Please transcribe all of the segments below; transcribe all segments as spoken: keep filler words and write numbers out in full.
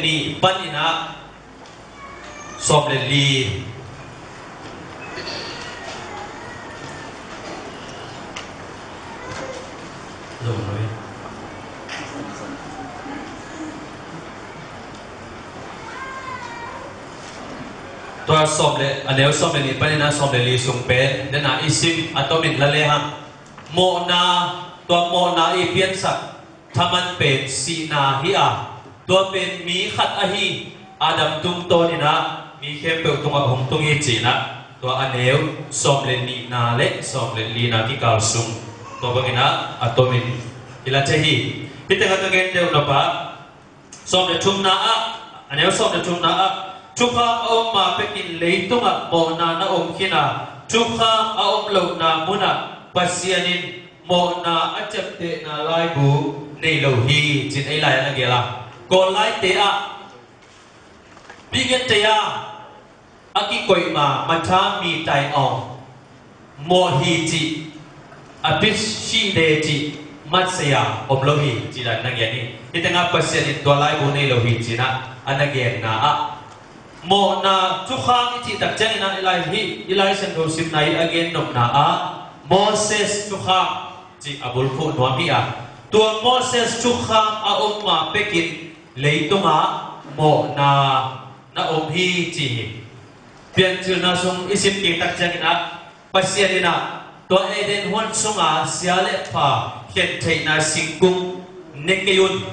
Nih panin ah sawm le li. Tua sawm le, a neu sawm le nih panin ah sawm le li sung pen, den a i sim a tomin la lehang. Mawhna, tua mawhna i piansak thaman pen sihna hi a, tua pen mi khat ahi Adam tungtawnin ah mi khempeuh tungah hong tung hi ci-in ah, tua a neu sawm le nihna le sawm le lina kikal sung, tua bangin ah a tomin i la thei hi. Hih tengah ka gen deuh nop ah, sawm le thumna ah, a neu sawm le thumna ah, thukham a om ma pekin leitungah mawhna na om khin a, thukham a om lohna munah Pasian in mawhna a ciaptehna laibu nei lo hi, ci-in ei lai ah na gel a. Kawl laite ah, Big N T ah, a kikoih ma, matha mi tai awng, mawh hi cih, a pi shi de cih, mat saya om lo hi, ci-in na gen hi. Hih tengah Pasian in tua laibu nei lo hi, ci-in ah a na genna ah, mawhna thukham i cih tak ciangin ah i lai hi, i Lai Siangtho simna i a gen nopna ah, Moses thukham cih a bulphuh nuam hi a, tua Moses thukham a om ma pekin leitungah mawhna na om hi ci hi. Piancilna sung i sim kik tak ciangin ah, Pasian in ah tua Eden huan sunga sia le pha khentheihna singkung ne kei un,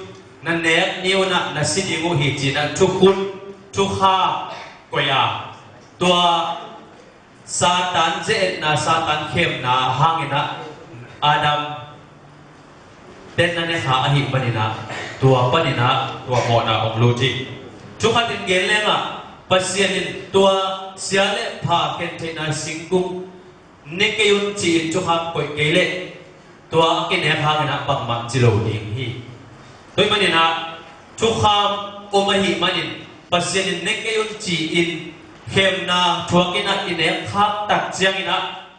na nek ni un ah na si ding uh hi ci-in ah thukhun, thukham koih a, tua Satan ze-etna, Satan khemna hangin ah Adam pen na ne kha ahih manin ah, tua panin ah tua mawhna hong lut hi. Thukhat in gen leng ah, Pasian in tua sia le pha khentheihna singkung ne kei un ci-in thukham koih kei leh, tua a kinek hangin ah bangmah ci lo ding hi. Tua ahih manin ah thukham om ahih manin, Pasian in ne kei un ci-in khemna thuak in ah i nek khak tak ciangin ah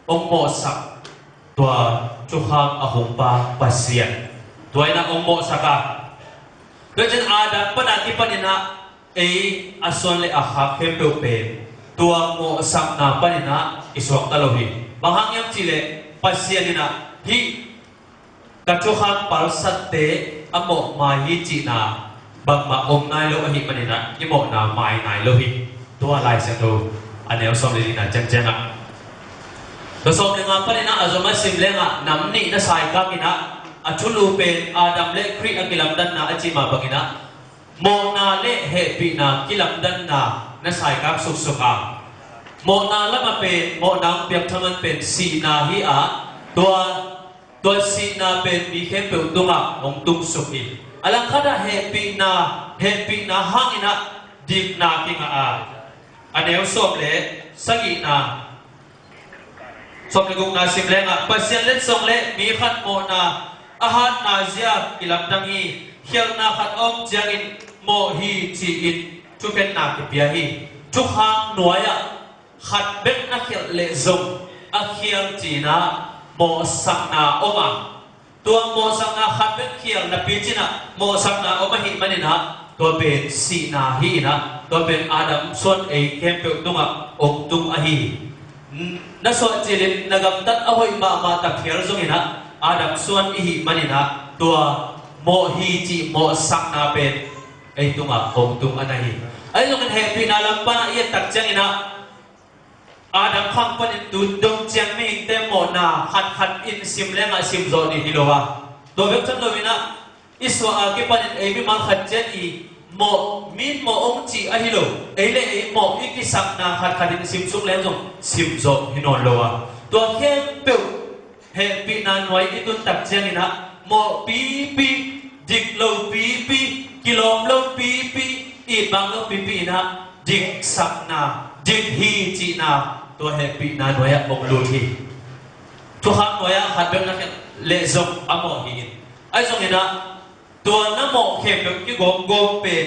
hong mawhsak tua thukham a hong pa Pasian, tua in ah hong mawhsak a. Tua ciang Adam pan a kipanin ah ei a suan le a khak khempeuh pen tua mawhsakna panin ah i suakta lo hi. Bang hang hiam cih leh Pasian in ah hih ka thukham palsatte a mawh mai hi cihna bangmah om nai lo ahih manin ah i mawhna mai nai lo hi. Tua Lai Siangtho a neu sawm le lina ciangciang ah. Tua sawm le nga panin ah a zom a sim leng ah, nam nih na saikak in ah a thulu pen Adam le Khrih a kilamdanna a cih mah bangin ah, mawhna le hehpihna kilamdanna na saikak suksuk a, mawhna lamah pen, mawhna hong piak thaman pen sihna hi a, tua, tua sihna pen mi khempeuh tungah hong tungsuk hi. A langkhat ah hehpihna, hehpihna hangin ah dikna kingah a, a neu sawm le sagihna, sawm le gukna sim leng ah, Pasian letsong le mi khat mawhna a hatna zia kilamdang hi. Khialhna khat a om ciangin mawh hi ci-in thukhenna kipia hi. Thukham nuai-ah khat bek na khialh leh zong a khial ci-in ah mawhsakna om a, tua mawhsakna khat bek khial napi cin ah mawhsakna om ahih manin ah, Tua pen sihna hi inah, tua pen Adam suan ei khempeuh tungah ong tung ahi hi. Na suah cilin na gamtat a hoih mahmah ta phial zonginah Adam suan i hih maninah tua mawh hi cih mawhsakna pen ei tungah ong tung a na hi. Ahi zongin hehpihna lam panah i et tak cianginah Adam khang panin tu dong ciang mihingte mawhna khatkhat in sim lengah sim zawh ding hi lo a, tua bek cang loinah i suah a kipanin ei mimal khat ciat i mawh, min mawh ong cih ahi lo, ei le ei mawh i kisakna khatkhat in sim suk leng zong sim zawh hi nawn lo a, tua khempeuh hehpihna nuai i tun tak cianginah mawh pipi, dik lo pipi, kilawm lo pipi, itbang lo pipi inah diksakna, dik hi cihna tua hehpihna nuai-ah ong lut hi. Thukham nuai-ah khat bek na khen leh zong a mawh hi in. Ahi zonginah tua na mawh khempeuh kigawmgawm pen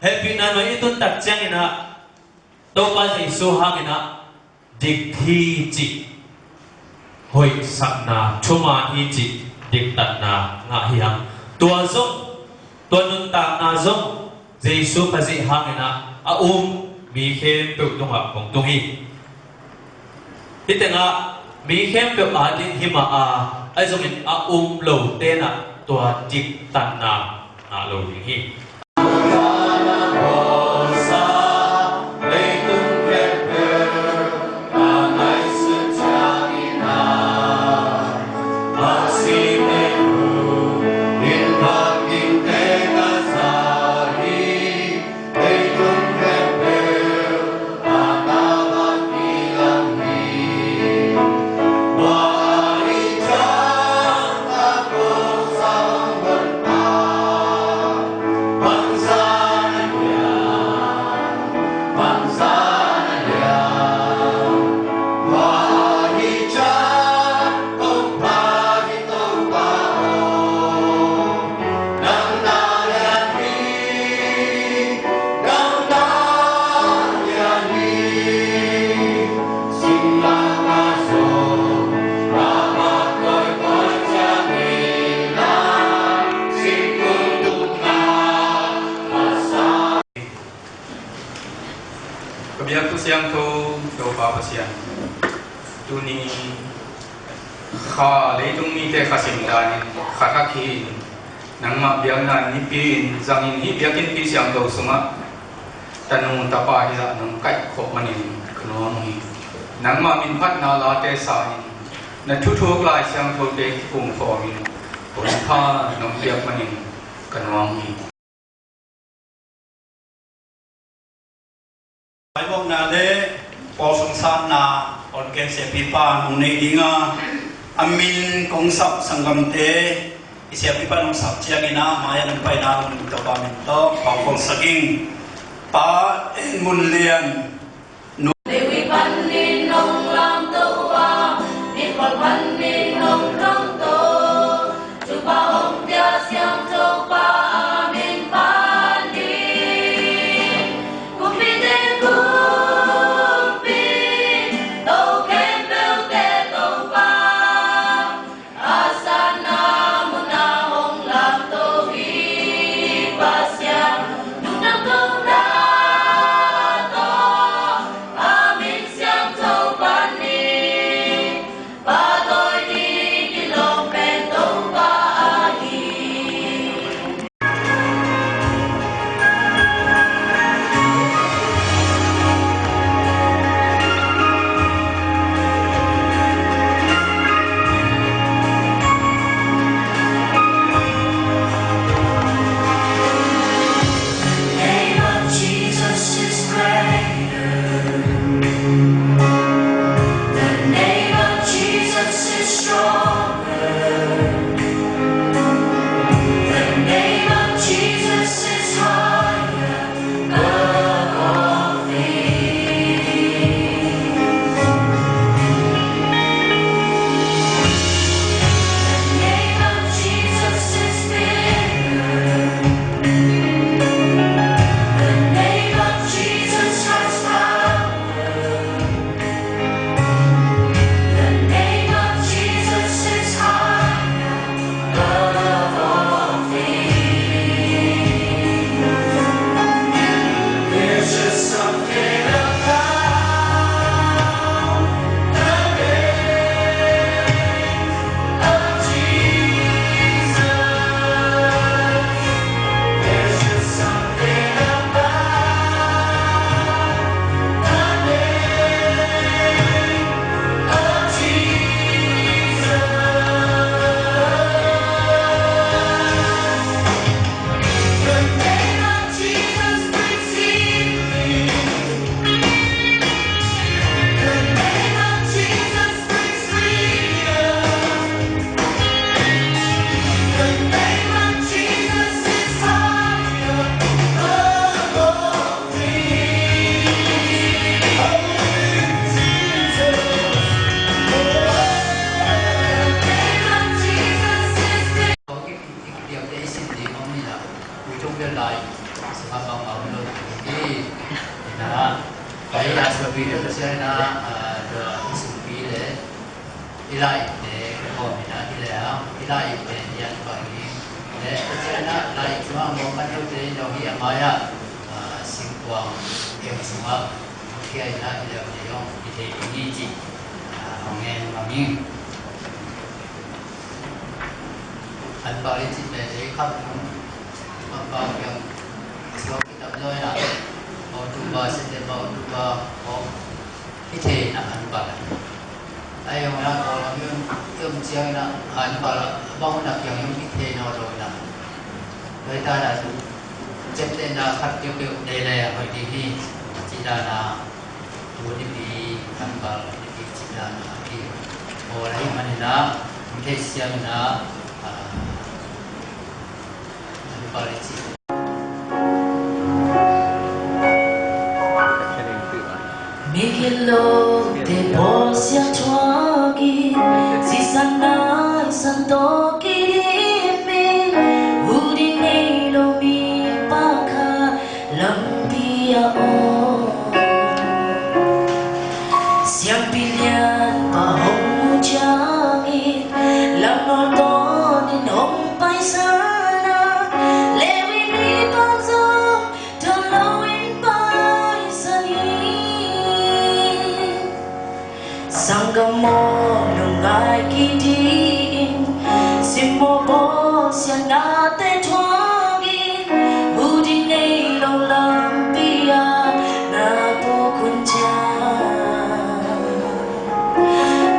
hehpihna nuai i tun tak cianginah Topa Jesu hanginah dik hi cih hoihsakna, thuman hi cih diktatna ngah hi hang. Tua zong, tua nuntakna zong Jesu Khazih hanginah a um mi khempeuh tungah kong tung hi. Hih tengah mi khempeuh ading hi mah a, ahi zongin a um lo tenah tua diktatna ngah lo ding hi. Ka biaktu siangtho Topa Pasian, tuni kha leitung mite kha simdanin kha thak hi in, nangmah biakna nipi in zangin hih biakinnpi siangtho sungah tanu tapa hizah nong kaihkhop manin ka nuam hi. Nangmah minphatna late sa in, na thuthuk lai siangthote kikum khawmin honpa nong piak manin ka nuam hi. Vaimawhna le pawlsung sanna honkhia siapipa nong nei dinga, a min kong sap sanggamte i siapipa nong sap ciangin a mai-ah nong paina hun Topa min tawh pawlkholsak ing. Pa En Mun Lian. Levi panin hong lamto a, mipil panin hong lamto. Topa hong pia siangtho pa a min panin, kumpite kumpi, to khempeuhte Topa. A sanna munah hong lamto i Pasian, lungdam kona tawh Ina, pai a suapi le Pasian ina, a, tua i sumpi le i la ite ka kawm ina hi le a, i la ite i an pai hi. Le Pasian ina la i cungah mawk kan hote i no hi a mai a, a, singkuang keng sungah kia ina i leu te yong i thei i ni ci. A, hong ngen mami. An pau i ci pen ei khap nung an pau kiang suak kitam zaw ina. October, September, October, October. Ki thei na an pau. Ai yong na ko lam yong yong ciang na an pau. Bang na kiang yong ki thei na lo na. Doi ta na tu. Cep te na khat kiang kiang dei le hoi di hi. Ci ta na. Tu ni pi an pau ni pi ci ta na pi. Ko la hi man na. Thei siang na. A, an pau i ci. Migilo te bawlsia thuakin sisan naisan tawh kidimin, huding nei lo mi pakhat lampi a om. Siampi lianpa hong mu ciangin lam nawl tawnin hong paisan a, Levi mipa zong Tua lo in paisan in sanggam maw lungngai kidihin, simmawh bawlsia nate thuakin, huding nei lo lampi ah na puk hun ciang.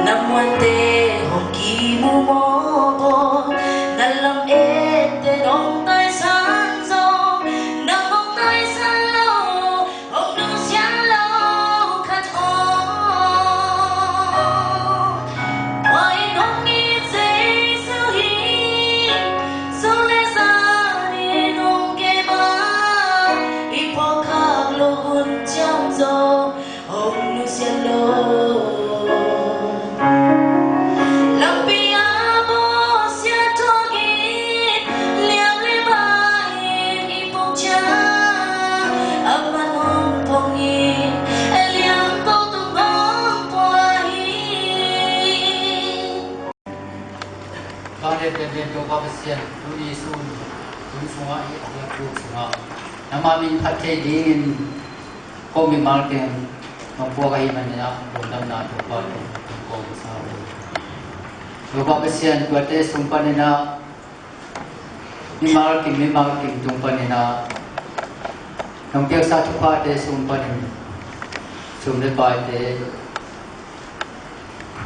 Na muante hong kimu mawh bawl, na lam ette hong taisan zong, nang hong taisan lo, hong nusiat lo khat om. Tua in hong it Jesu hi, sum le zan in hong kem a, i phawk khak loh hun ciang zong hong nusiat lo. Lampi ah bawlsia thuakin, liam le bai in i puk ciang, a man hong phong in, liam ko tung hong pua hi. Bang lian lian lian Topa Pasian, tuni sun, tun sungah i a hiat tuk sungah nangma min phat thei dingin ko mimal teng nong puak ahih manin ah lungdamna Topa tungah ko sa uh. Topa Pasian, tuate sung panin ah mimal kim mimal kim tung panin ah nong piaksa thuphate sung panin sum le paite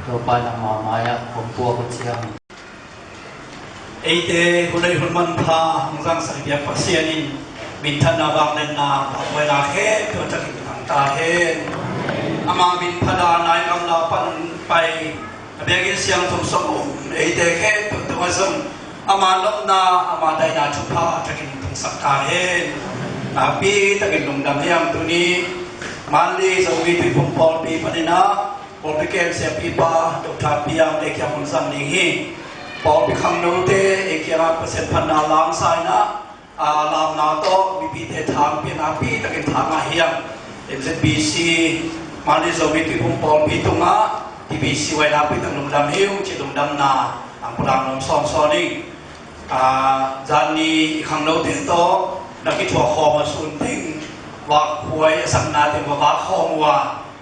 Topa nangma mai-ah hong puak uh ciang. Eite hun lei hun manpha hong zangsak biak Pasian in minthanna, vangliatna, phatna khempeuh a thakin thang ta hen. Ama min phat a nai gamla pan pai a biakinn siangtho sung um eite khempeuh tungah zong ama nopna, ama daihna thupha a thakin thangsak ta hen. Nakpi takin lungdam hiam. Tuni Manli Zomi Tuiphum Pawlpi panin ah Pawlpi kem siapipa Doctor Piang ei kiang hong zang ding hi. Pawlpi khangnote ei kiangah Pasian phatna langsa in ah, a, lamna tawh mipite thangpi, nakpi takin thang ah hiam. M Z B C, Manli Zomi Tuiphum Pawlpi tungah T B C Y nakpi tak lungdam hi ung ci lungdamna ang pulak nuam sawnsawn ing. A, zan ni i khangnote tawh na kithuah khawm a sun ding vakhuai a sakna teng va vak khawm uh a,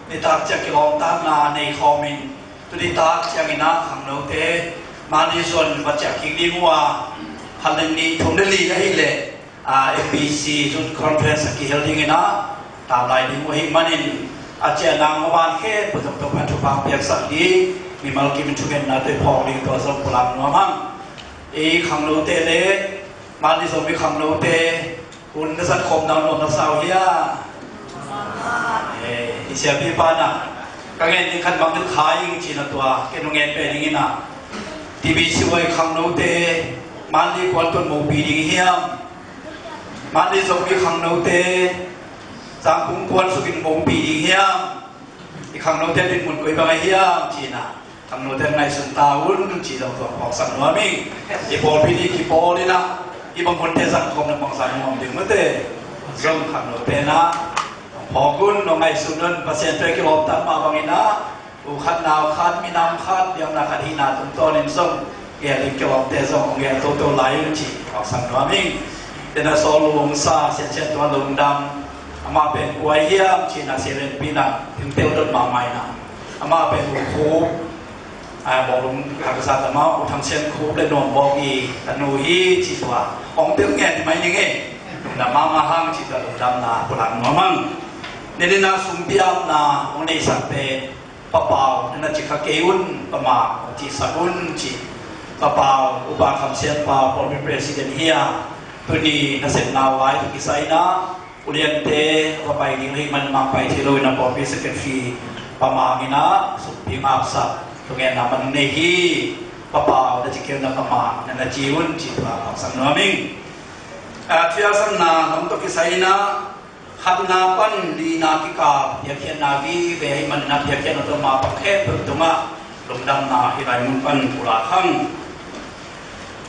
nitak ciang kilawmtatna nei khawm in, tu nitak ciangin ah khangnote Manli zon va ciah kik ding uh a, khat le nih, thum le li ahih leh, a, M B C Youth Conference a kihel dingin ah, tam lai ding uh ahih manin, a ciahna a van khempeuh zong Topa in thupha piaksak ding, mimal kim in thungetna tawh i phawk ding tua zong pulak nuam hang. I khangnote le Manli Zomi khangnote hun na zat khawmna nuam na sa uh hia? Eh, i siapipa na ka ngen ding khat bang ding khai ing ci na tua, ken hong ngen pen ing in ah. T B C Y khangnote Manli kuan tun mopi ding hiam? Manli Zomi khangnote Zangkung kuan sukin mopi ding hiam? I khangnote dinmun koi bang a hiam ci na. Khangnote ngaihsun ta un ci zong tua phawksak nuam ing. I pawlpi nih kipawl in ah i bang hunte zang khawm na bangzah nuam ding mate. Zong khangno pen ah phawk un, nong ngaihsun un, Pasian tawh kilawmtat mah bangin ah, u khat nau khat, minam khat, biakna khat hihna tungtawnin zong gelin kilawmte zong hong gel toto lai un ci, hong sang nuam ing. Tena Saul Lungsa, Siansian tua lungdam, amah pen kua hiam cihna sialenpi na, thingtel dot mahmah ina, amah pen u khu, a, bawlung haksa tama u Thang Sian Khup le Nuam Bawk i tanu hi ci tua hong tel ngen mai ning e. Lungdam mahmah hang ci tua lungdamna pulak nuam hang. Nidina sumpiamna hong neisakte, Pa Pau na na ci kha kei un, Pa Mak na cisak un ci. Pa Pau, Upa Kham Sian Pau, pawlpi president hi a, tuni nasepna vai tawh kisai ina, uliante va pai ding ahih man mah pai thei lo ina, pawlpi secretary Pa Mang ina sumpi ngapsak thungetna man nei hi. Pa Pau na ci kei un, Pa Mang na na ci un ci tua hong sang nuam ing. A, thuhilhsanna lam tawh kisai ina, khatna pan lina kikal piakkhiatna vive ahih man ina, piakkhiatna tawh mapang khempeuh tungah lungdamna hih lai mun pan pulak hang.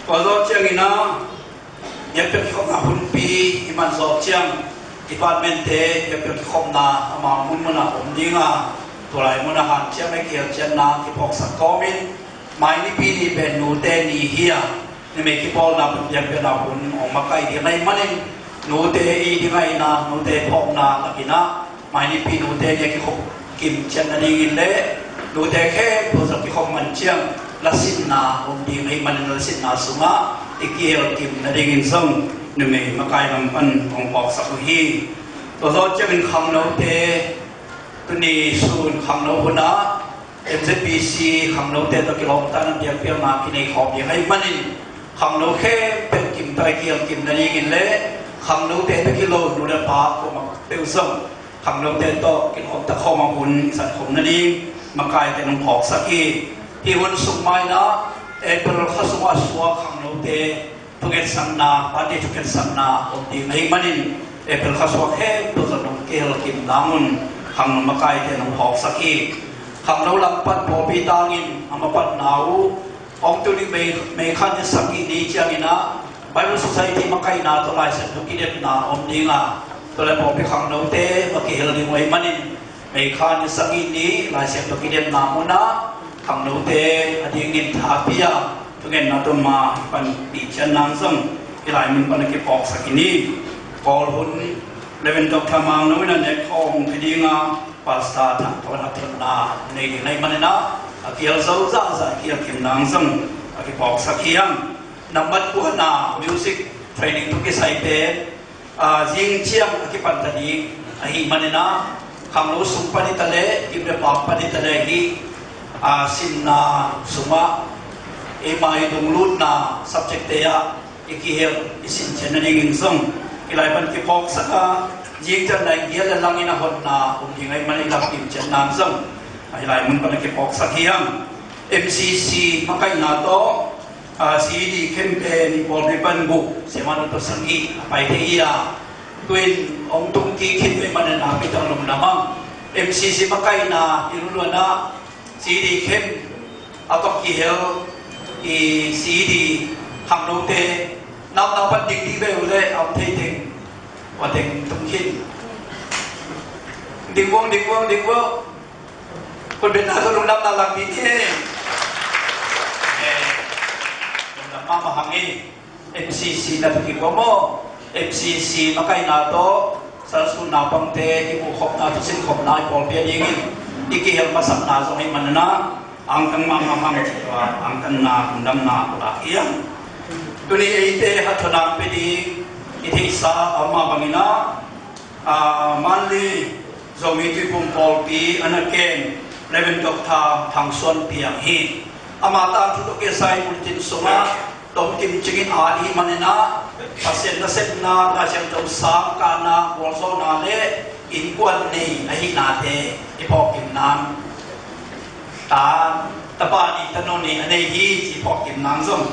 Tua zawh ciang ina, biakpiak kikhopna hunpi i man zawh ciang, departmentte biakpiak kikhopna amau munmun ah om ding a, tua lai mun ah hanciam le kihelcianna kiphawksak kawmin, mai Nipi ni pen nute ni hi a, numei kipawlna biakpiakna hun hong makaih ding ahih manin, nute i ding ahih ina, nute phawkna lak ina, mai Nipi nute ni a kikhop kim ciat nadingin le, nute khempeuh zong kikhop man ciang lasinna om ding ahih manin, lasinna sungah i kihel kim nadingin zong numei makai lam pan hong phawksak uh hi. Tua zawh ciangin khangnote, tuni sun khangno hun ah M Z P C khangnote tawh kilawmtatna biakpiakna kinei khawm ding ahih manin, khangno khempeuh kim tawh i kihel kim nadingin le, khangnote tawh kilo nu le pa kuamah peuh zong khangnote tawh kilawmta khawm a hun i zat khawm nading makaite nong phawksak hi. Hih hun sung mah ina April kha sungah suak khangnote thukensakna, party thukensakna om ding ahih manin, April kha suak khempeuh zong nong kihel kim nang un khangno makaite nong phawksak hi. Khangno lam pan pawlpi tangin a mapatna uh, hong tung ding May, May kha ni sagih ni ciang ina, Bible Society makaihna tawh Lai Siangtho kidemna om ding a, tua le pawlpi khangnote va kihel ding uh ahih manin, May kha ni sagih ni Lai Siangtho kidemna mun ah khangnote a dingin tha pia, thungetna tawh mapang pan picin nang zong hih lai mun pan a kiphawksak hi ni. Kawl hun Reverend Doctor Mang No ina nek khawm thei ding a, Pastor Thang Thawn a thotna nei ding ahih man ina, a kihel zo zahzah kihel kim nang zong a kiphawksak hi hang. Nambat kuana music training tawh kisai pen, a, zing ciang a kipan ta ding ahih man ina, khangno sung pan hi ta le, kim le pak pan hi ta le, hih, a, sinna sungah eima i lunglutna subject te ah i kihel i sin ciat nadingin zong hih lai pan kiphawksak a, zing ciang nai giat le lang in a hotna om ding ahih man i lam kim ciat nang zong hih lai mun pan a kiphawksak hi hang. M C C makaihna tawh, a, C D khem pen pawlpi pan guk, siamah tawh sagih a pai thei hi a, tu-in hong tung kik khin ve manin a, mi tang lungdam hang. M C C makaihna i luluan ah C D khem a tawh kihel i C D khangnote, namna pan ding dih ve uh le, a om thei teng tua teng tung khin. Ding vuang, ding vuang, ding vuang. Khut beng na tawh lungdamna lak dih ni. Eh, lungdam mahmah hang hi. M C C na tawh kikuam aw. M C C makaihna tawh, salsutna pangte kimuh khopna, thusin khopna i pawlpi a dingin i kihel masakna zong ahih man ina, angtang mahmah hang ci tua angtanna, lungdamna pulak hi hang. Tuni eite hathawnna pia ding i theihsa a om mah bang ina, a, Manli Zomi Tuiphum Pawlpi a na kem Reverend Doctor Thang Suan Piang hi. Ama tangthu tawh kisai bulletin sungah tomkim cingin a i man ina, Pasian nasepna, Lai Siangtho sang, kahna, gualzawhna le innkuan nei ahihnate i phawk kim nang. Ta, tapa nih, tanu nih a nei hi ci phawk kim nang zong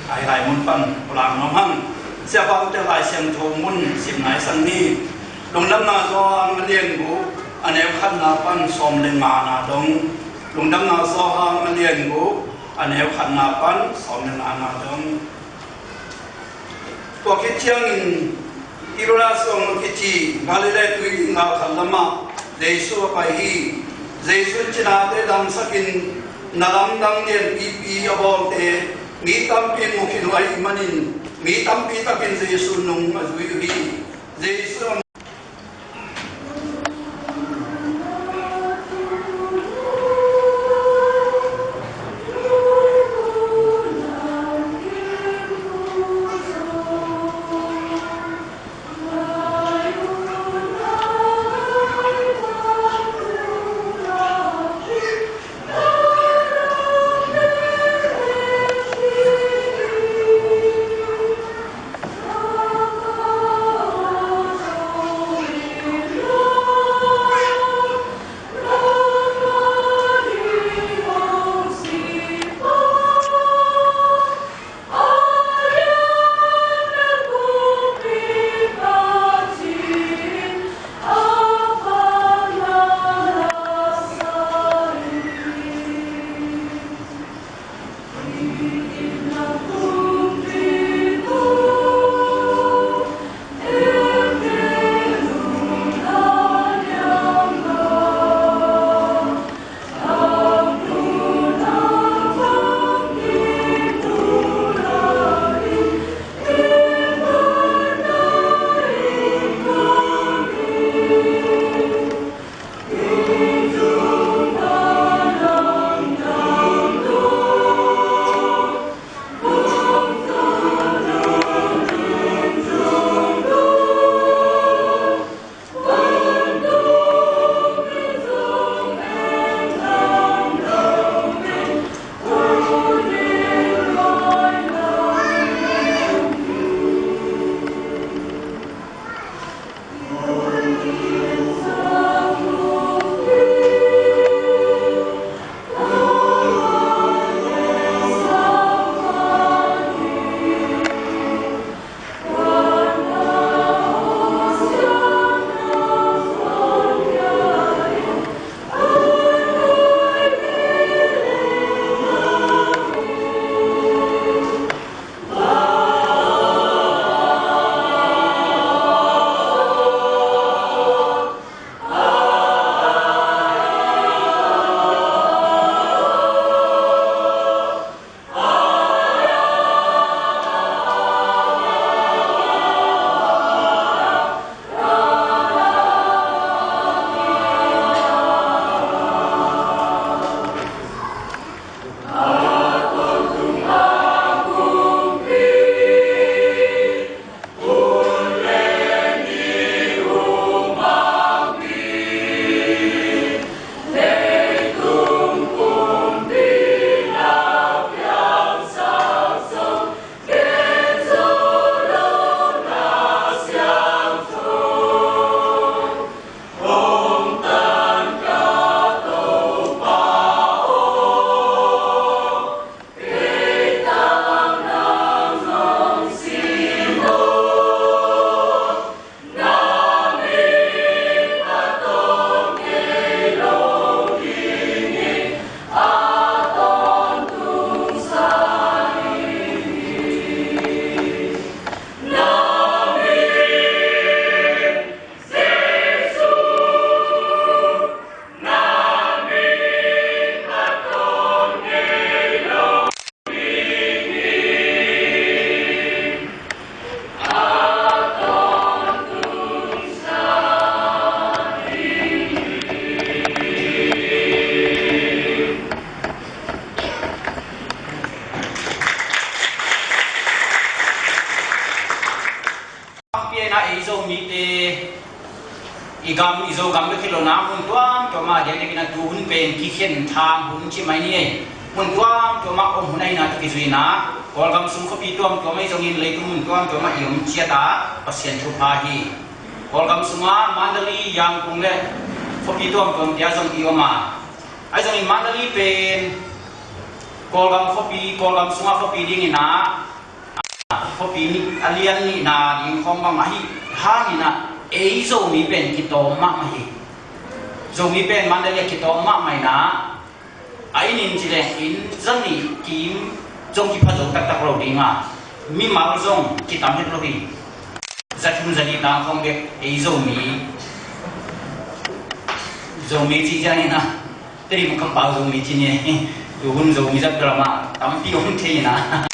hih lai mun pan pulak nuam hang. Siapa ute, Lai Siangtho mun sim nai sang ni. Lungdamna Johan a lian guk, a neu khatna pan sawm le ngana dong. Lungdamna Johan a lian guk, a neu khatna pan sawm le ngana dong. Tua khit ciangin Tirus sung a kici Galilee tuipi ngal khat lamah Jesu a pai hi. Jesu in cinate damsakin na lamdang lianpipi a bawlte mi tampi in mu khin uh ahih manin mi tampi takin Jesu nung a zui uh hi. Jesu a Pianna ei Zomite i gam, i Zogam bek hi lo na, mun tuamtuam ah, dekdek in a tu hun pen kikhen thang hun ci mai ni ei. Mun tuamtuam ah om hun ahihna tawh kizui in a, Kawlgam sung khuapi tuamtuam ahi zongin leitung mun tuamtuam ah i om ciat a Pasian thupha hi. Kawlgam sungah Mandalay, Yangon le khuapi tuamtuam te ah zong i om a, ahi zongin Mandalay pen Kawlgam khuapi, Kawlgam sungah khuapi ding in a, khuapi nih, a lian nihna ding khawng bang ahi hangin a, ei Zomi pen kitawm mahmah hi. Zomi pen Mandalay ah kitawm mahmah in a, a inn in ci leng inn za nih kim zong kipha zo taktak lo ding a, mimal zong kitam het lo hi. Za thum za li tang khawng bek ei Zomi, Zomi ci ciangin ah, Tedim kampau Zomi ci ni, tuhun Zomi zat bel amah tampi om thei in ah.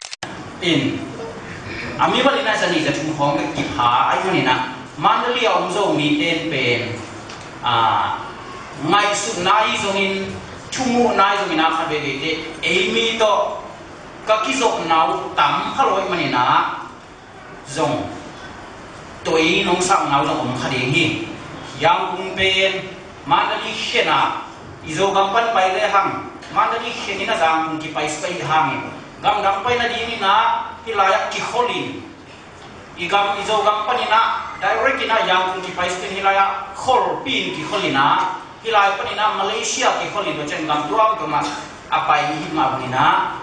In, a mi bel in ah za nih za thum khawng bek kipha ahih manin ah, Mandalay a om Zomi ten pen, a, ngaihsutna ahi zongin, thumuhna ahi zongin ah, khat veivei teh ei mi tawh ka kizopna uh tam kha lo ahih manin ah, zong toi nong sakna uh zong om kha ding hi. Yangon pen Mandalay khen a, i Zogam pan pai le hang, Mandalay khen in a Yangon kipai suk ahih hangin, gamdang pai nadingin ah hih lai-ah kikhol in, i gam, i Zogam panin ah direct in ah Yangon kipai suk in, hih lai-ah kholpi in kikhol in ah, hih lai panin ah Malaysia kikhol in, tua ciang gam tuamtuam ah a pai i hih mah bangin ah,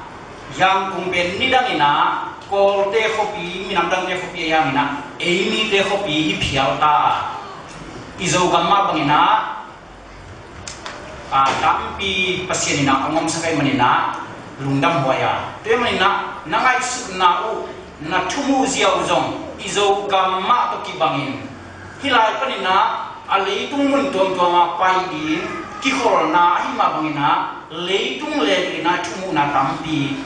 Yangon pen nidangin ah Kawlte khuapi, minam dangte khuapi ahih hangin ah, ei mite khuapi hi phial ta. I Zogam mah bangin ah, a, tampi Pasian in ah a ngomsak ahih manin ah lungdam huai a. Tua ahih manin ah na ngaihsutna uh, na thumuhzia uh zong i Zogam mah tawh kibangin, hih lai panin ah a leitung mun tuamtuam ah pai ding kikholna ahih mah bangin ah, leitung level in ah thumuhna tampi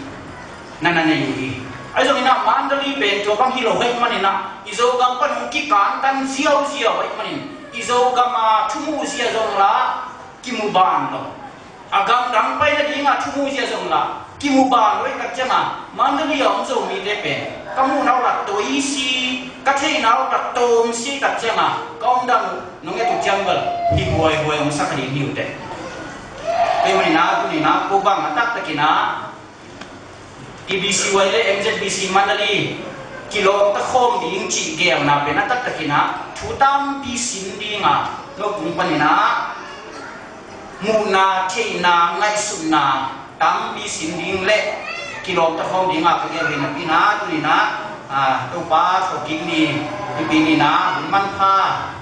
na na nei uh hi. Ahi zongin ah Mandalay pen tua bang hi lo ahih manin ah, i Zogam pan hong kikantan ziauziau ahih manin, i Zogam a thumuhzia zong lah kimu ban lo. A gamdang pai nading a thumuhzia zong lah kimu ban lo ahih tak ciang a, Mandalay a om Zomite pen ka muhna uh lah toisi, ka theihna uh lah tawmsi ahih tak ciang a, ka omdan uh nong et uh ciang bel hi huaihuai, hong sa kha ding hi uh teh. Tua ahih manin ah tuni-in ah ko bang a taktakin ah, E B C Y le M Z B C Mandalay kilawmta khawm ding cih geelna pen a taktakin ah thu tampi sin ding a, no kung panin ah muhna, theihna, ngaihsutna tampi sin ding le kilawmta khawm ding a ka geel hi napi-in ah, tuni-in ah, a, Topa thawhkik ni, nipi ni-in ah hun manpha,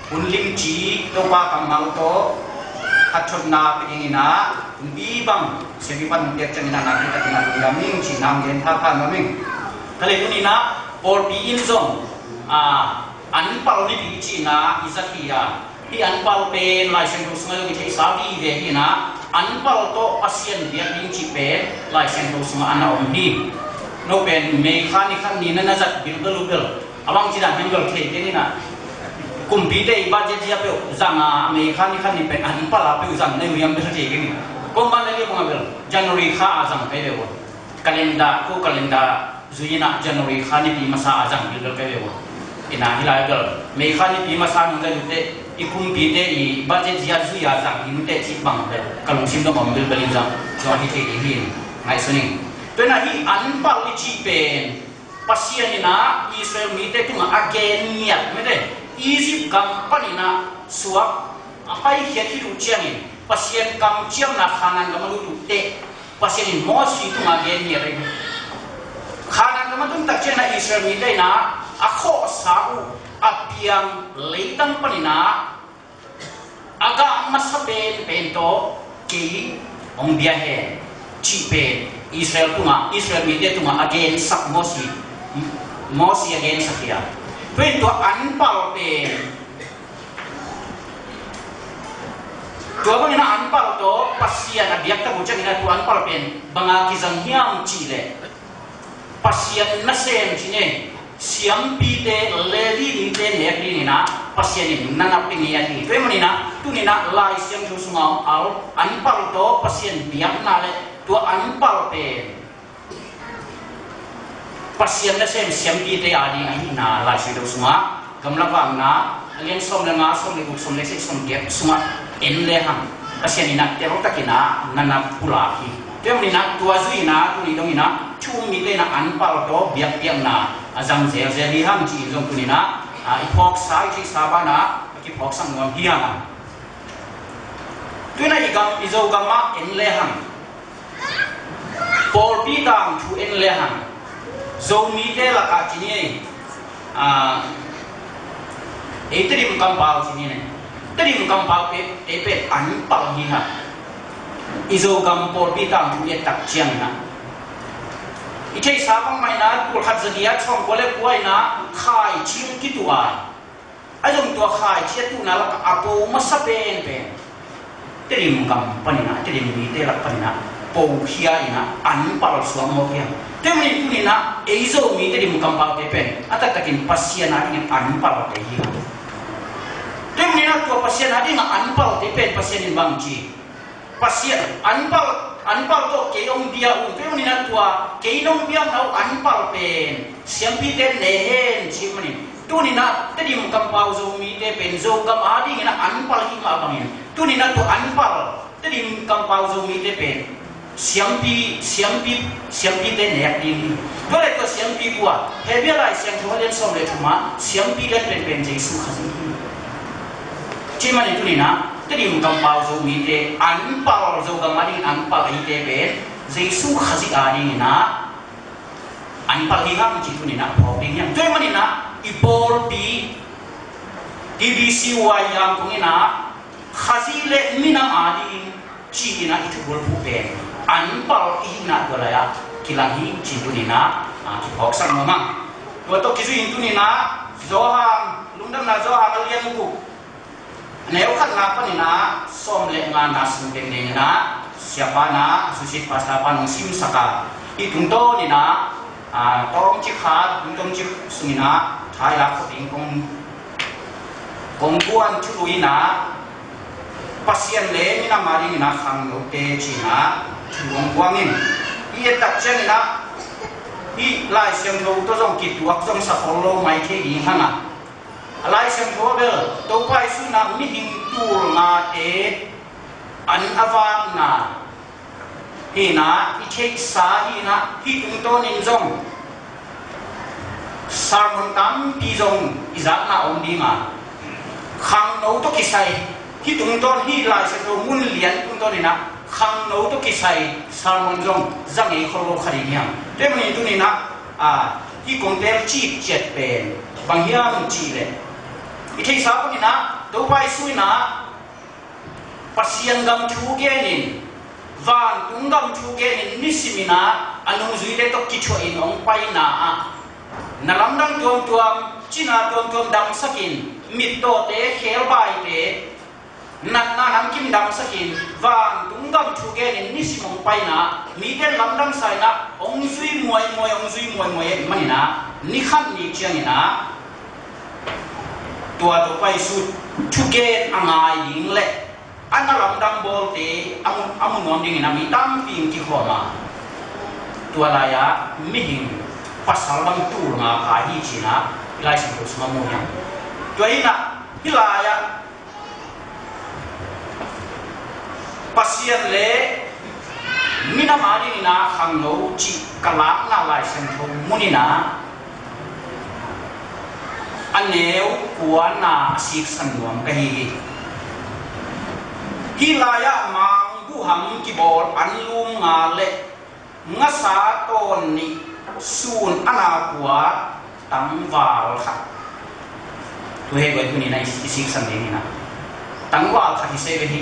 hun limci, Topa kammal tawh hathotna pia dingin ah, hun pi bang siapi pan hun piak ciangin ah, nakpi takin ah lungdam ing cih na hong gen phapha nuam ing. Ka lei tuni-in ah pawlpi in zong, a, anpal nipi cihna i zat hi a, hih anpal pen Lai Siangtho sungah zong i theihsa vive hi-in ah, anpal tawh Pasian biak ding cih pen Lai Siangtho sungah a na om hi. No pen May kha ni khat ni na na zat bilbel uh bel, a bang ci dan hiam bel thei kei ni-in ah, kumpite i budget zia peuh zang a, May kha ni khat ni pen anpal a peuh zang na hi uh hiam bel thei kei ni. Ko Mandalay bang a bel January kha a zang peuh uh. Calendar, ko calendar zui-in ah January kha nipi masa a zang bilbel ka hi uh. In ah hih lai bel May kha nipi masa nung ka hi uh teh, i kumpite i budget zia zui a zang hi uh teh cih bang bel ka lungsim dong om bilbel in zang, zong hi thei ding hi-in ngaihsun ing. Tua in ah hih anpal i cih pen Pasian in ah Israel mite tungah a gen ngiat mite, Egypt gam panin ah suak a paikhiat khit uh ciangin, Pasian kamciamna Kanaan gam a lut uh teh, Pasian in Mosi tungah gen ngiat ahi hi. Kanaan gam a tun tak ciangin ah Israel mite in ah a khawhsa uh a piang leitang panin ah a gah masa penpen tawh kei hong bia hen cih pen Israel tungah, Israel mite tungah a gensak Mosi, Mosi a gensak hi a. Tua in tua anpal pen, tua bangin ah anpal tawh Pasian a biak tak uh ciangin ah tua anpal pen bang a kizang hiam cih leh, Pasian nasem cih ni, siampite, Levi mite nek dingin ah Pasian in na nap ding hi a hi. Tua ahih manin ah tuni-in ah Lai Siangtho sungah a om anpal tawh Pasian biakna le tua anpal pen Pasian nasem siampite a ding ahihna Lai Siangtho sungah, Gamla Vakna a lian sawm le nga, sawm le guk, sawm le sagih, sawm giat sungah en le hang, Pasian in ah teltakin ah na na pulak hi. Tua ahih manin ah tua zui-in ah tuni dongin ah thu um mite in ah anpal tawh biakpiakna a zang zelzel hi hang ci-in zong tuni-in ah, a, i phawksa, i theihsa banah a kiphawksak nuam hi hang a. Tua in ah i gam, i Zogam ah en le hang, pawlpi tangthu en le hang, Zomite lakah ci ni ei, a, ei Tedim kampau ci ni ei. Tedim kampau pen, ei pen anpal hi hang. I Zogam pawlpi tangthu i et tak ciangin ah, i theihsa bangmah in ah, tul khat za giat sawmkua le kua in ah, khaici hong kituh a, a zong tua khaici a tuhna lakah a po masa penpen Tedim gam panin ah, Tedim mite lak panin ah pokhia in ah anpal suak mawk hi hang. Tua ahih manin tuni-in ah ei Zomi Tedim kampaute pen a taktakin Pasian adingin anpalte hi hang. Tua ahih manin ah tua Pasian adingin ah anpalte pen Pasian in bang ci, Pasian, anpal, anpal tawh kei hong bia un. Tua ahih manin ah tua kei nong biakna uh anpal pen siampite ne hen ci manin, tuni-in ah Tedim kampau Zomite pen Zogam adingin ah anpal hi mah bangin, tuni-in ah tua anpal Tedim kampau Zomite pen siampi, siampi, siampite nek ding hi. Tua leh tua siampi kua, Hebru Lai Siangtho a lian sawm le thum ah siampi lian penpen Jesu Khazih hi. Ci manin tuni-in ah Tedim kampau Zomite anpal, Zogam adingin anpal eite pen Jesu Khazih adingin ah anpal hi hang ci tuni-in ah phawk ding hi hang. Tua ahih manin ah i pawlpi T B C Y Yangon in ah Khazih le minam ading ci-in ah i thubulphuh pen anpal i hihna tua lai-ah kilang hi ci tuni-in ah, ah, kiphawksak nuam hang. Tua tawh kizui in tuni-in ah Johan, Lungdamna Johan a lian guk, a neu khatna panin ah sawm le ngana sung teng dingin ah siapa in ah, associate pastor pa in hong simsak a, hih tungtawnin ah, ah, tawmcik khat, tungtawmcik sungin ah thailak khawng ding kong, kong guan thulu in ah, Pasian le minam adingin ah khangnote ci-in ah thu kong guang in. Hih a tak ciangin ah hih Lai Siangtho tawh zong kituak zong sa khol lo mai thei ding hang a, a Lai Siangtho ah bel Topa Jesu in ah mihing tul ngate an a vakna hi-in ah i theihsa hi-in ah, hih tungtawnin zong sermon tampi zong i zakna om ding a, khangno tawh kisai, hih tungtawn, hih Lai Siangtho mun lian tungtawnin ah khangno tawh kisai sermon zong za ngei khol lo kha ding hi hang. Tua ahih manin tuni-in ah, a, hih kong teel cik ciat pen bang hiam cih leh, i theihsa panin ah Topa Jesu in ah Pasian gam thu genin, vantung gam thu genin, nisimin ah a nungzuite tawh kithuahin hong paina ah, na lamdang tuamtuam, cina tuamtuam damsakin, mittawte, khebaite, natna namkim damsakin, vantung gam thu genin nisim hong paina, mite lamdang sa-in ah hong zui muaimuai, hong zui muaimuai ahih manin ah, ni khat ni ciangin ah tua Topa Jesu thugen a ngai ding le a na lamdang bawlte a mu, a mu nuam dingin ah mi tampi in kikhawm a, tua lai-ah mihing pasal bang tul nga pha hi ci-in ah Lai Siangtho sungah mu hi hang. Tua hi-in ah hih lai-ah Pasian le minam adingin ah khangno cih ka lakna Lai Siangtho mun in ah a neu kuana a siksan nuam ka hi hi. Hih lai-ah mangbuham kibawl anlum nga le ngasa tawn nih, sun a na kua, tangval khat. Tua hi guai, tuni-in ah i, i siksan ding hi-in ah tangval khat hi se ve hi.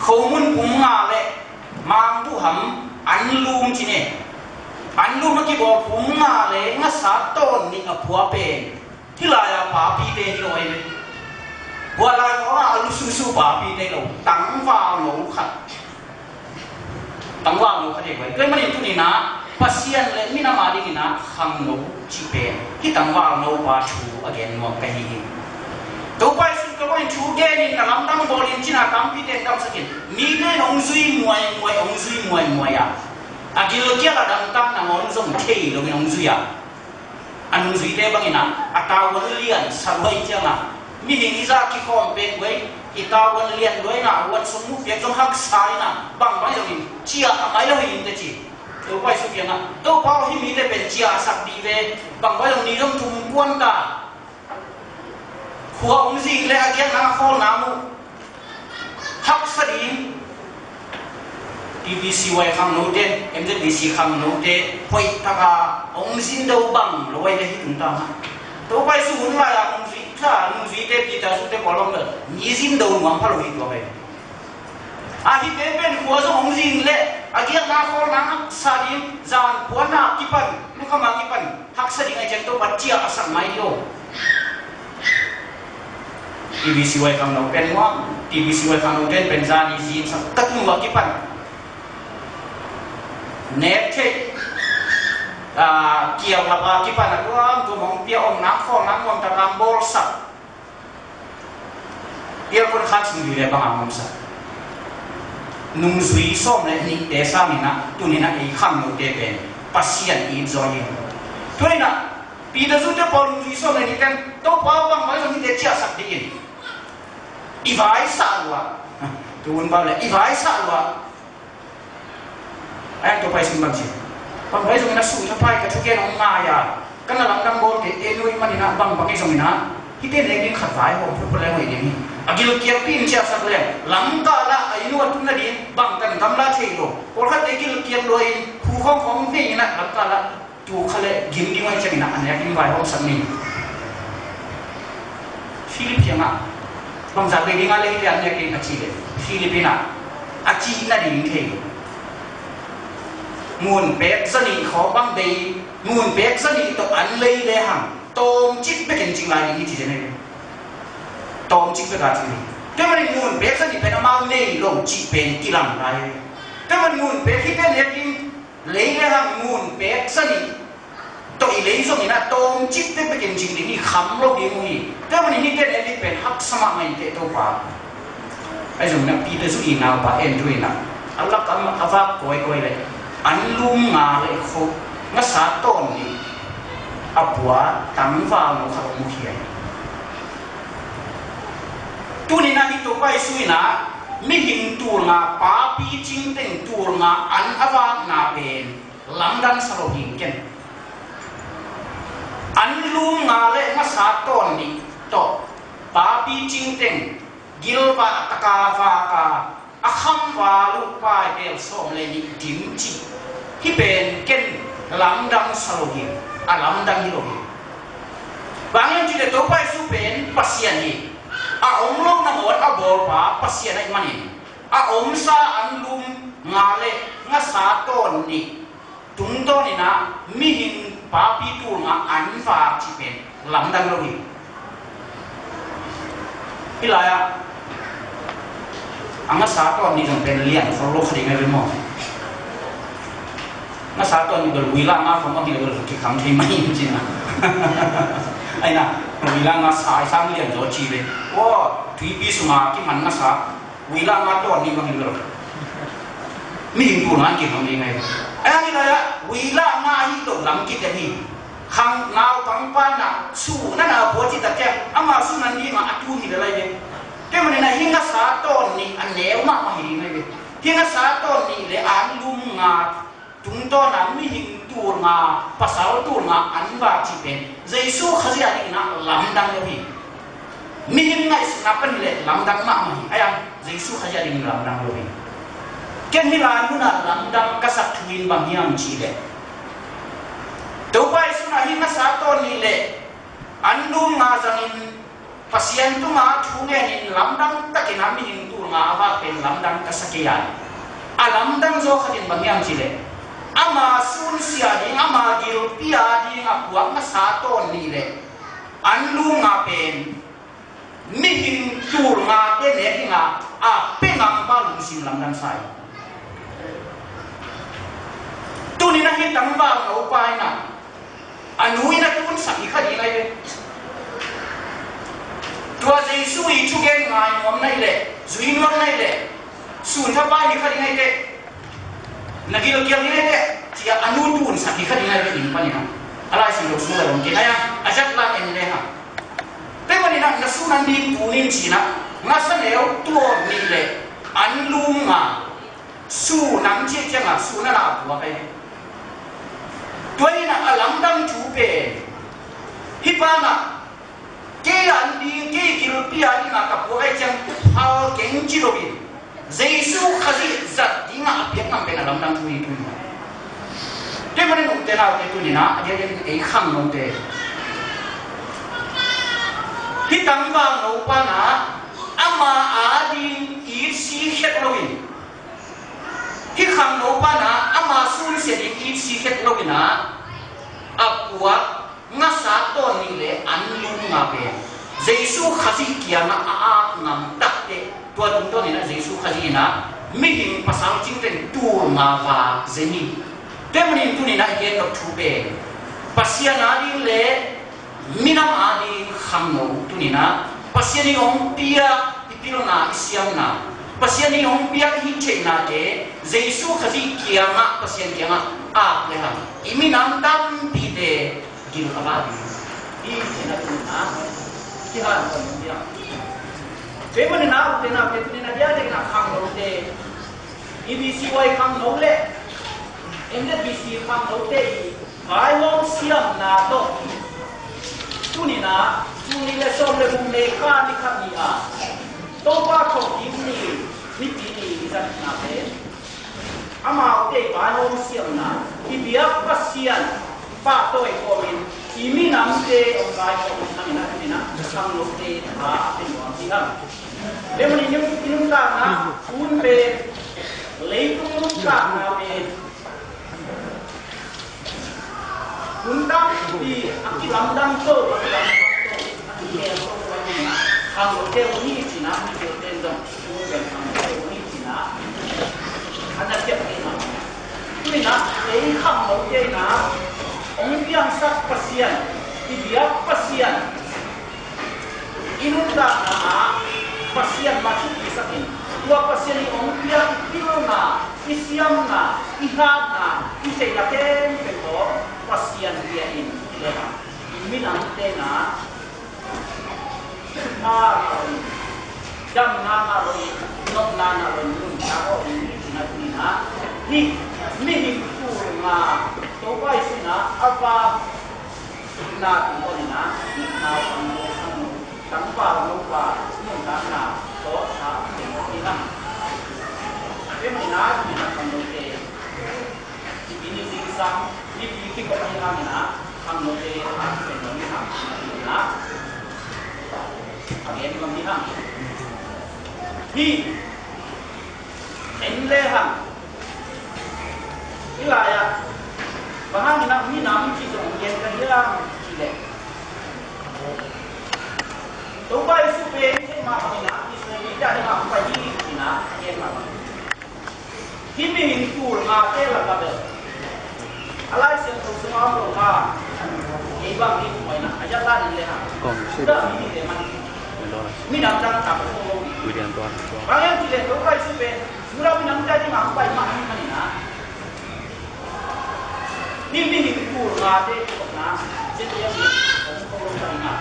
Khomun pum nga le mangbuham anlum ci ne. Anlum a kibawl pum nga le ngasa tawn nih a phua pen hih lai-a papite hi lo ahi ve. Hua lai khawngah a lususu papite hi lo, tangval no khat. Tangval no khat hi guai. Tua ahih manin tuni-in ah Pasian le minam adingin ah khangno cih pen hih tangval no pa thu a gen nuam ka hi hi. Topa Jesu ka bawh in thu genin, na lamdang bawlin, cina tampite damsakin, mite in hong zui muaimuai, hong zui muaimuai a, a gilkial a dangtak nangawn zong thei loin hong zui a, a nungzuite bangin ah a tavuan lian sa luai ciangin ah, mihing i zah kikhawm pen guai, i tavuan lian luai in ah, vuan sung mu piak zong haksa in ah, bangbang zongin ciah a mai lo hi inteh ci. Topa Jesu kiangah, Topa aw, hih mite pen ciah a sak dih ve, bangbang zong ni zong thum kuan ta. Khua hong zing leh a giatna a khawlna mu. Haksa ding. T B C Y khangnote, M Z B C khangnote, hoih taka hong zin do bang lo ahi leh hih tung ta mah. Topa Jesu hun lai-a nungzui, nungzuite, Peter, Johan te, Paul bang bel ni zin do nuam pha lo hi tua ve. A hihte pen khua zong hong zing leh A giatna khawlna haksa ding, zan puanna kipan, lukhama kipan haksa ding a i ciang Topa ciah a sak mai hi lo. TBC wai khangno pen muang, TBC wai khangno ten pen zan i zin sak ka tun uh a kipan nek thei, a, kial lap a kipan a tuam tuam hong pia, omna khawlna muang tak a bawlsak. Aircon khat sung dih le bang a ngomsak. Nungzui sawm le nihte sang in ah, tuni in ah ei khangnote pen Pasian it zaw hi. Tuni in ah Peter zute pawl nungzui sawm le nihte in Topa bang mai zong hite ciahsak dih in. I vaisah lua. Tun bang le i vaisah lua. Ai, Topa i sin bang ci. Bang pai zongin a sum na pai ka thugen hong ngai a, ka na lamdang bawl kei, ei nuih manin ah bang bang i zongin ah hite nek ding khat vai hawm phutphut leng hoih ding hi. A gilkialpi in ciahsak leng, lamkal ah a inn uh a tun nading bang kan gamla thei lo. Pawlkhatte gilkial lua in, hu khawng khawng hong nei in ah lamkal ah tu kha le gim ding hoih ciangin ah a nek ding vai hawmsak ni. Philip kiangah bangzah bei ding a lei lian nek ding a ci le, Philip in ah a cih nading thei. Ngun pek zanih khawng bang bei, ngun pek zanih tawh an lei le hang tawmcik bekin cing lai ding hi ci zen hi. Tawmcik bek a cing hi. Tua manin ngun pek zanih pen amau nei lo cih pen kilang lai hi. Tua manin ngun pek hite nek ding lei le hang ngun pek zanih tawh i lei zongin ah tawmcik bekbekin cing ding hi, kham lo ding uh hi. Tua manin hite nek ding pen haksa mahmah in teh Topa. Ahi zongin ah Peter zui naupa Andrew in ah a lak a vak kawikawi le an lum nga le kho, ngasa tawn nih a pua tangval no khat hong mukhia hi. Tuni in ah hih Topa Jesu in ah mihing tul nga, papi cingteng tul nga an a vakna pen lamdang sa lo hi ken. An lum nga le ngasa tawn nih tawh papi cingteng gilvah taka vaka a khamval uh paipel sawm le nih dim cih hih pen ken lamdang sa lo hi, a lamdang hi lo hi. Bang hiam cih leh Topa Jesu pen Pasian hi. A om lo nangawn a bawlpa Pasian ahih manin a omsa an lum nga le ngasa tawn nih tungtawn in ah mihing papi tul nga an vak cih pen lamdang lo hi. Hih lai-ah a ngasa tawn nih zong pen lian khol lo kha ding a hi maw? Ngasa tawn nih bel uila nga khawng a hi lo bel kikham thei mai in cin a. Ai na, uila nga sa i sang lian zaw ci ve. Aw, tuipi sunga kiman ngasa uila nga tawn nih bang hi lo. Mihing tul nga in kikham ding a hi. Ai, hih lai-ah uila nga hi lo lam kitem hi. Khang naupang pa in ah sun a na pua cih tak ciang ama sun a ding a a tun hi lel lai ve. Tua manin ah hih ngasa tawn nih a neu mahmah hi ding lai ve. Hih ngasa tawn nih le an lum nga tungtawn a mihing tul nga, pasal tul nga an vak cih pen Jesu Khazih a dingin ah lamdang lo hi. Mihing ngaihsutna pan hi leh lamdang mahmah hi. Ai a, Jesu Khazih a dingin lamdang lo hi. Ken hih lai mun ah lamdang ka sak thu in bang hiam cih leh, Topa Jesu in ah hih ngasa tawn nih le an lum nga zangin Pasian tungah thu ngenin lamdang takin a mihing tul nga a vak pen lamdang ka sa kei a, a lamdang zaw khat in bang hiam cih leh, ama sunsia ding, ama gilpi a ding a puak ngasa tawn nih le an lum nga pen mihing tul ngate nek ding a a pia ngam pa lungsim lamdang sa hi. Tuni in ah hih tangval no pa in ah a nu in a tunsak hi kha ding a hi ve. Tua Jesu i thugen ngai nuam na hi leh, zui nuam na hi leh, sun thapai hi kha ding a hi teh. Na gilkial ding a hi teh, ci-a a nu tunsak hi kha ding a hi ve inn panin ah. A Lai Siangtho sung a om kei a, a zat lai en le hang. Tua manin ah na sun an ding tun in ci-in ah ngasa neu tawn nih le an lum nga sun ang cih ciangah sun a na a puak ahi. Tua in ah a lamdang thu pen hih pa in ah kei an ding, kei gilpi a ding a ka puak ahi ciang phal keng ci lo in Jesu Khazih zat ding a a piak ngam pen a lamdang thu hi tuni. Tua manin ute naute tuni in ah a diakdiak in ei khangnote, hih tangval no pa in ah ama a ding itsi khiat lo in hih khangno pa khet lo in ah, a puak ngasa tawn nih le an lum nga pen Jesu Khazih kiangah a ak ngam takteh, tua tungtawn in ah Jesu Khazih in ah mihing pasal cingteng tul nga vak zen hi. Tua ahih manin tuni in ah i gen nop thu pen Pasian ading le minam ading khangno tuni in ah Pasian in hong piak i pilna, i siamna, Pasian in hong piak i hih theihnate Jesu Khazih kiangah, Pasian kiangah ak le hang i minam tampite gil a ba ding hi, ci-in ah tuni in ah kihanthawn ding hi. Tua ahih manin ah ute naute, tuni in ah diakdiakin ah khangnote, EBCY khangno le MZBC khangnote i vaihawm siamna tawh tuni in ah June ni le sawm le guk, May kha ni khat ni-a Topa Thawhkik Ni, Nipi Ni i zatna pen amaute vaihawm siamna, i biak Pasian pahtawi kawmin i minamte hong vaihawm hangin ah tuni in ah khangnote tha a pia nuam hi hang. Tua ahih manin i nuntakna hun pen, leitung nuntakna pen hun tampi a kilamdang to, a kilamdang to, a kihel to, tua ahih manin ah khangnote uh hi ci-in ah migilote in zong hun pen khangnote uh hi ci-in ah a na ciam kei mah. Tuni in ah ei khangnote in ah hong piangsak Pasian, i biak Pasian, i nuntakna ah Pasian mah thupisakin, tua Pasian in hong piak i pilna, i siamna, i hatna, i theihna khempeuh tawh Pasian bia in, i le hang i minamte in ah thupha ngah lo in, damna ngah lo in, nopna ngah lo in, nuntak lo in, i tuna tuni in ah hih mihing tul nga Topa Jesu in ah a vak na tungtawn in ah hih naupang no, tangval no pa nuntakna tawh tha a pia nuam hi hang. Tua ahih manin ah tuni in ah khangnote, Nipi Ni zingsang, Nipi kikop ahih hangin ah khangnote tha a pia nuam hi hang. Tuni in ah a gen nuam hi hang. Hih en le hang. Hih lai-ah bang hangin ah minam cih zong gen ka hiam cih leh, Topa Jesu pen hih mah bangin ah Israel mite adingin ah hong pai hi ci-in ah gen mah bang. Hih mihing tul ngate lakah bel a Lai Siangtho sungah om lo kha. Ei bang hih mawhna a yat lai in le hang. Kong si Judah mite man. Minam dang tak kong lo. Bang hiam cih leh Topa Jesu pen Judah minam te adingin ah hong pai mah ahih manin ah, hih mihing tul ngate kikopna, Zedea mi, hong kong lo pai mah,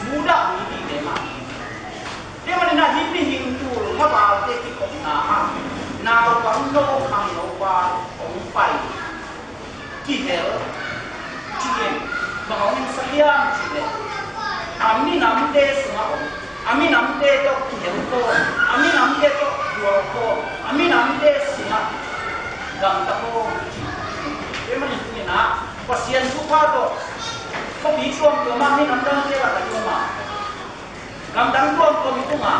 Judah mi mite mah. Tua ahih manin ah hih mihing tul ngavalte kikopna ah naupang no, khangno pa hong pai, kihel, ci-in bang hong ensak hiam cih leh, a minamte sungah om, a minamte tawh kihel khawm, a minamte tawh buang khawm, a minamte sungah gamta khawm, ci. Tua ahih manin tuni in ah Pasian thupha tawh khuapi tuamtuam ah, minam dangte lakah i om a, gamdang tuamtuam i tung a,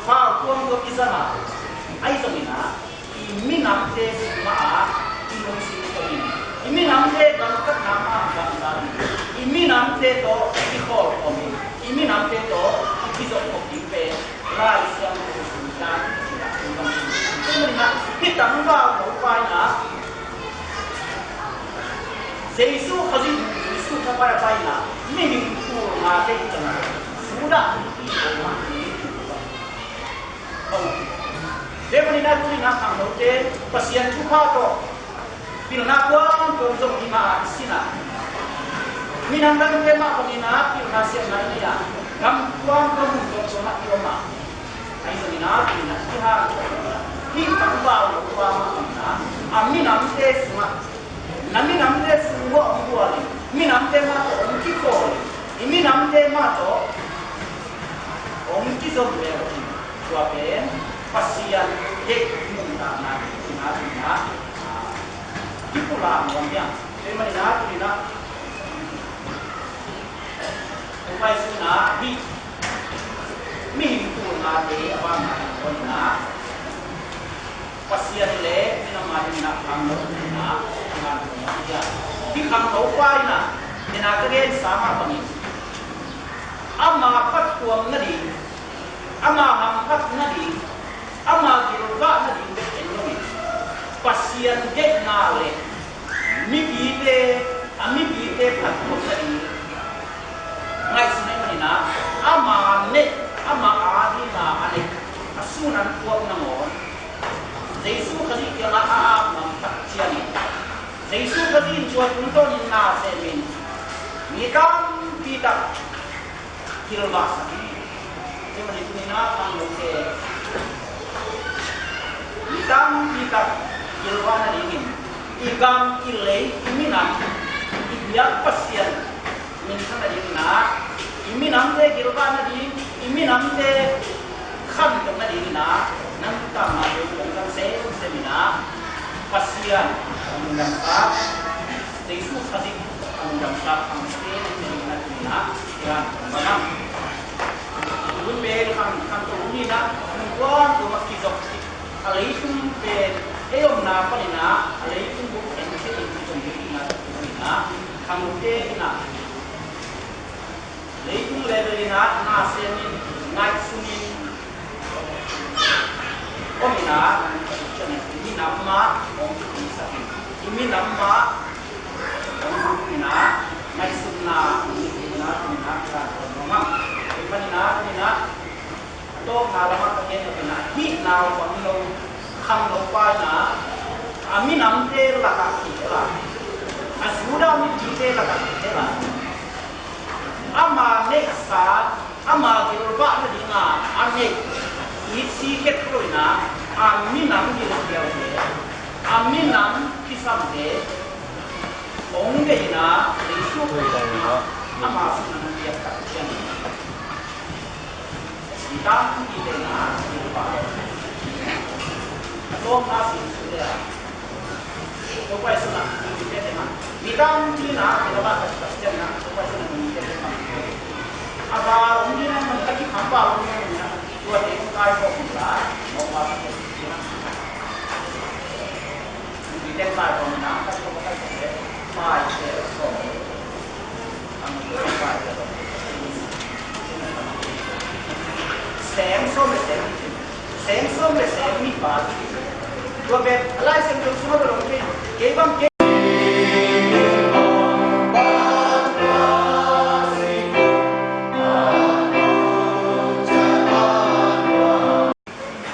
pau tuamtuam i zang a, ahi zongin ah i minamte sungah i lungsim khawm in, i minamte gamtatna mah gamta in, i minamte tawh i khawl khawm in, i minamte tawh i kizop khawm ding pen Lai Siangtho sung dan i ci a, i bang sung dan. Tua ahih manin ah hih tangval no pa in ah Jesu Khazih, Jesu Khazih a pai in ah mihing tul ngate i cih na, Judah i ci mah hi. Tua ahih manin ah tuni in ah khangnote Pasian thupha tawh pilna tuamtuam zong i ngah a, i sin a, minam dangte mah bangin ah pilna siamna i nei a, gam tuamtuam, mun tuamtuam ah i om a, ahi zongin ah tuni in ah i hih tangval no pa mah bangin ah a minamte sungah, na minamte sung uah hong gual in, minamte mah tawh hong kikhawl in, i minamte mah tawh hong kizom leu in, tua pen Pasian deih nuntakna, nuntakna kipulak nuam hi hang. Tua ahih manin ah tuni in ah Topa Jesu in ah hih mihing tul ngate a vak na tungtawn in ah Pasian le minam a dingin ah khangno in ah a ngan Khangno pa in ah, nena ka gen sang ah bangin, ama phattuam nading, ama hamphat nading, ama gilvah nading bek en lo in, Pasian deihna le mipite, a mipite phattuam nading ngaihsun ahih manin ah, ama neih, ama adingin a neih, a sun an puak nangawn Jesu Khazih kiangah a ap ngam tak ciangin, Jesu Khazih in tua tungtawnin na semin, mi tampi tak kilvahsak hi. Tua manin tuni-in ah khangnote, mi tampi tak kilvah nadingin, i gam, i lei, i minam, i biak Pasian minthan nadingin ah, i minamte kilvah nading, i minamte khantoh nadingin ah, nang tangah kong kan semsem in ah, Pasian a lungdamsak, Jesu Khazih a lungdamsak, khangnote nadingin ah, tuni-in ah, kian kong bang a. Hun pen khang, khangto hun in ah, mun tuamtuam ah kizop, a leitung pen ei omna panin ah, a leitung buk en thei in kizop ding in ah, tuni-in ah, khangnote in ah, leitung level in ah, na semin, ngaihsunin, om in ah, i minam mah hong kipsak in, i minam mah hong kipsak in ah, ngaihsutna hong kipsak in ah, tuni-in ah, tuni-in ah, tuni-in ah, a tawpna lamah ka gen nop in ah, hih naupang lo, khangno pa in ah, a minamte lakah kihel a, a Judah mipite lakah kihel a, ama neihsa, ama gilvah nadinga a neih, itsi kep lo in ah, a minam gilkialte, a minam kisamte hong deih in ah, Jesu Khazih in ah ama sungah hong piak tak ciangin, mi tampi tak in ah, a tawpna sin suk le a, Topa Jesu in ah, mi tampi in ah, a va tak ciangin ah, Topa Jesu in ah, a va hong ding a, a kikham va hong ding a, tuate hong kaikhawm in ah, hong va tak ciangin ah,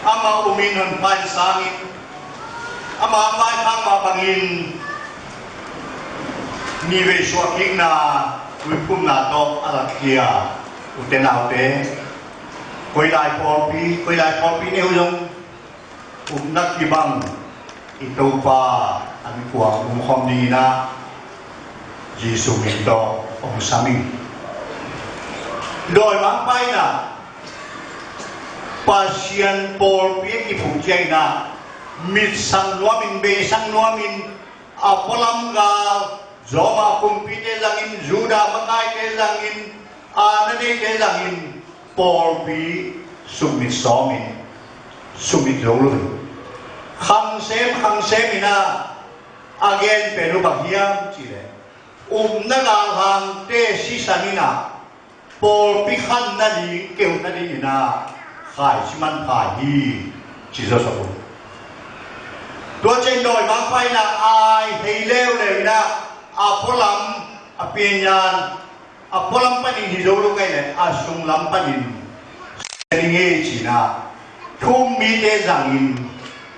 Amah umin hon pain sangin, amah maithang mah bangin, nivei suahkikna, tuiphumna tawh a lakkhia ute naute, koi lai pawlpi, koi lai pawlpi nei uh zong, upna kibang i Topa a mikuang umkhawm dingin ah, Jesu min tawh hong sam ing. Dawimangpa in ah, Pasian pawlpi a kiphut ciangin ah, mitsang nuamin, beisang nuamin, a pualam gal, Roma kumpite zangin, Judah makaite zangin, a na neite zangin, pawlpi sukmit sawmin, sukmit zo lo hi. Khang sem, khang sem in ah, a gen pen uh bang hiam cih leh, upna galhangte sisan in ah, pawlpi khan nading, keu nadingin ah, khaici manpha hi, ci zawsawm uh. Tua ciang dawimangpa in ah, ai hei leuleu in ah, a pualam, a pianyan, a pualam panin hi zo lo kei leh, a sunglam panin hi ding hi ci-in ah, thu-um mite zangin,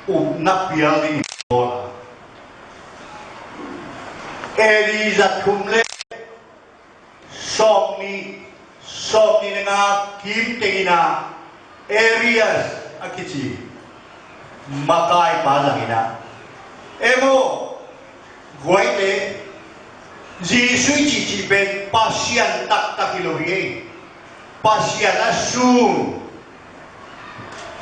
upna pial dingin bawl a. Elijah thum le sawmnih, sawmnih le nga kim teng in ah, Elias a kici makaipa zangin ah, em aw, guaite, Jesuh i cihcih pen Pasian taktak hi lo hi. Pasian a sun,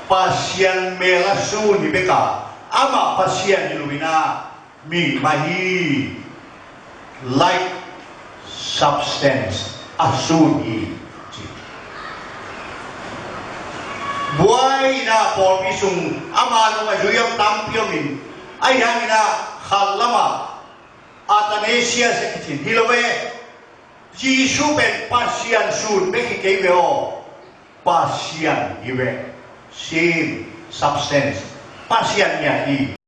Pasian mel a sun hi bek a, amah Pasian hi lo in ah, mi mah hi, like substance, a sun hi, ci. Buai in ah pawlpi sung ama nung a zui om tampi om in, ahi hangin ah khat lamah Athanasia sia kici hi lo ve. Jesu pen Pasian sun bek hi kei ve aw. Pasian hi ve. Sin, substance. Pasian hi a hi.